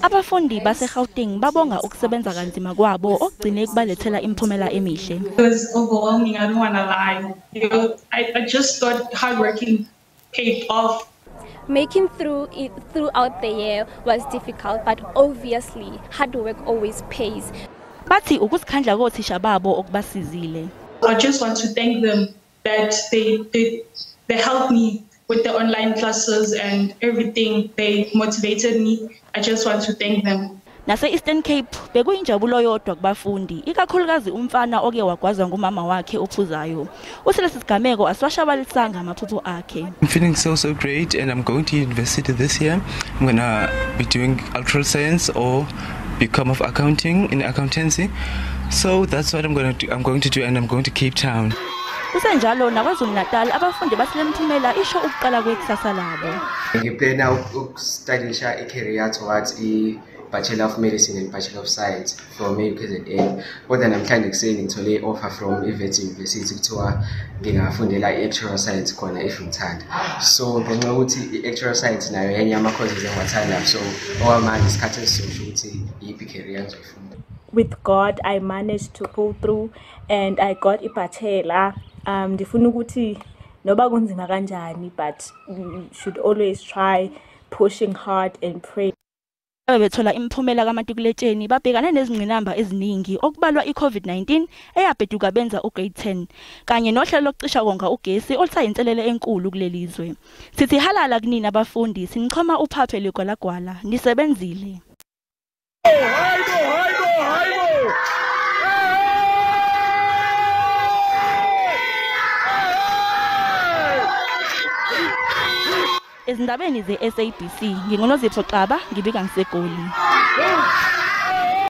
Abafundi baseGauteng babonga ukusebenza kanzima kwabo okugcine kubalethela imiphumela emihle. It was overwhelming, I don't want to lie. I just thought hard working paid off. Making through it throughout the year was difficult, but obviously hard work always pays. Bathi ukuzikhandla kothisha babo okubasizile. I just want to thank them that they helped me with the online classes and everything. They motivated me. I just want to thank them. Nase Eastern Cape bekuyinjabulo yodwa kubafundi, ikakhulukazi umfana oke wagwazwa ngumama wakhe ophuzayo. Uthi sigameko asiwashabalisanga amaphupho akhe. I'm feeling so great, and I'm going to university this year. I'm gonna be doing actuarial science or become of accounting in accountancy. So that's what I'm gonna do. I'm going to do, and I'm going to Cape Town. Kusenjalo naKwaZulu Natal abafundi baselemphumela isho ukuqala kwekusasa labo. Ngiplana ukustadisha i-career towards i-Bachelor of Medicine and Bachelor of Science from UKZN. Kodwa namhlanje kuseni ngithole i-offer from iWits University kuthiwa ngingafundela i-Actuarial Science khona if ngithanda. So ngenxa yokuthi i-Actuarial Science nayo yenye yama-courses engiwathandayo, so okwamanje isikhathi esizosho ukuthi iyiphi i-career engizoyifunda. With God I managed to pull through and I got i-bachelor. Ndifuna ukuthi noba kunzima kanjani, but you should always try pushing hard and pray. Bethola imiphumela kamatikuletsheni babhekane nezingqinamba eziningi okubalwa iCovid-19 eyabheduka benza ugrade 10 kanye nohlelo lokucisha konga ugesi olusayinselele enkulu kulelizwe. Sithi halala kunina abafundi, sinichoma uphaphe ligwalagwala, nisebenzile. Hayibo hayibo hayibo. Ezindabeni ze-SABC nginguNozipho Xaba, ngibika ngiseGoli.